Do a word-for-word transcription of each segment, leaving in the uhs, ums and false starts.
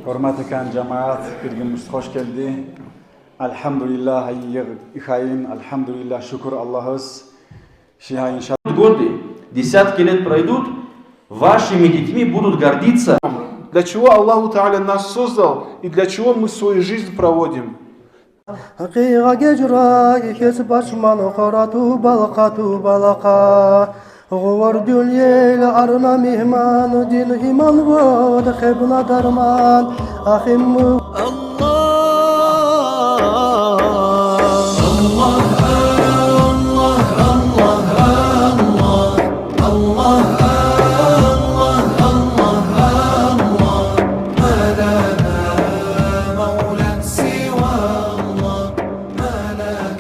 Hurmatli kan cemaat, bir gün hoş geldi. Elhamdülillah, hayır, hayın, elhamdülillah, şükür Allah'ız. Şiha inşallah. Годы, десятки лет пройдут, вашими детьми будут гордиться. Для чего Аллаху Тааля нас создал и для чего мы свою жизнь проводим? Къийгъа гежра кесип ачман, къора тубалкъа, тубалкъа. Гъувар дюльел арна мигьман, дин иман вад хебна дарман. Ахим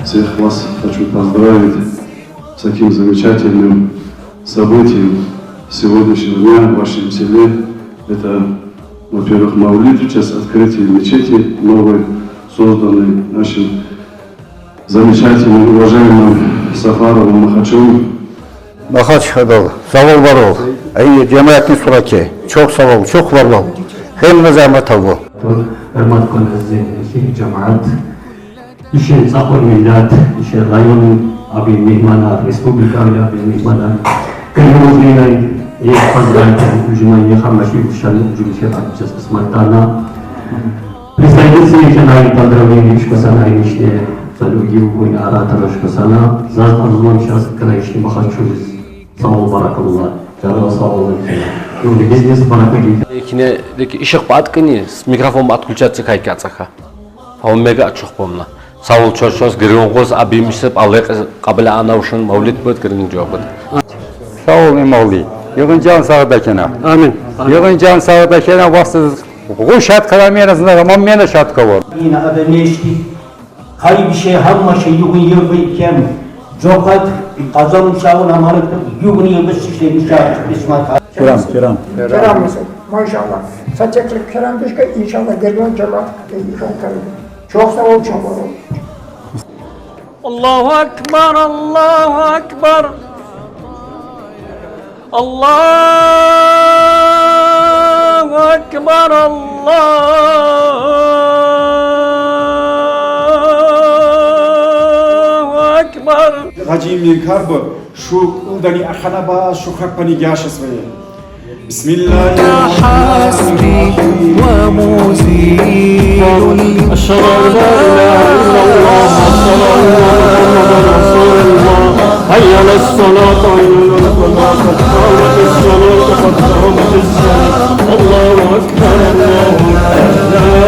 Всех вас хочу поздравить с таким замечательным событием сегодняшнего дня в вашем селе. Это, во-первых, Мавлид в честь открытия мечети новой, созданной нашим замечательным, уважаемым Сафаровым Махачевым. Махач хадал, сав бол, бар бол. Эй, жамаатны сураке. Çok sağ ol, çok var ol. Hem ne zahmet bu. Hurmat qilasiz, ey jamaat. Ishe saqor millat, ishe rayon abi mehmana, respublika abi mehmana. Кыргызлар, ей, поздравить, ужимай, ей, хамаши, ушан, ужимай, ей, хабчас, смотана. Представительница, ей, поздравление, ишко сана, ишне, салюги, угой, оратор, ишко сана. Заз арзумам сейчас, когда ишне, бахачуз. Sağ ol, barakallah. Canına sağ olun. Şimdi biz de baraka giydik. Ekine deki ışık bat kini, mikrofon bat kulçatsı kay katsa ka. Ama mega açıq bomla. Sağ ol, çoş çoş, gırgın qoz, abim isip, alıq, qabile ana uşun, mavlit bıt, gırgın cevap bıt. Sağ ol, Emavli. Yığın can sağda kena. Amin. Yığın can sağda kena, vasız. Bu şat kalamiyana zına, ama mena şat kavur. Yine adı neşti. Kay bir şey, hamma şey, yugun yıl bir iken. Cokat, kazan uşağın amanıktır. Yugun yıl bir şişe bir şey, kısmet. Kiram, kiram. Kerem olsun. Maşallah. Saçaklı kerem düşke inşallah geliyor cemaat. Çok sağ ol, çok sağ ol. Allahu Ekber, Allahu Ekber. Allahu Ekber, Allahu Ekber. Gacim bir karbı, şu ıldani akana ba, şu hak pani yaşa svoje. بسم الله الرحمن الرحيم. أشهد أن لا إله إلا الله، أشهد أن محمدا رسول الله. حي على الصلاة، حي على الفلاح، قد قامت الصلاة، قد قامت الصلاة. الله أكبر، الله أكبر، لا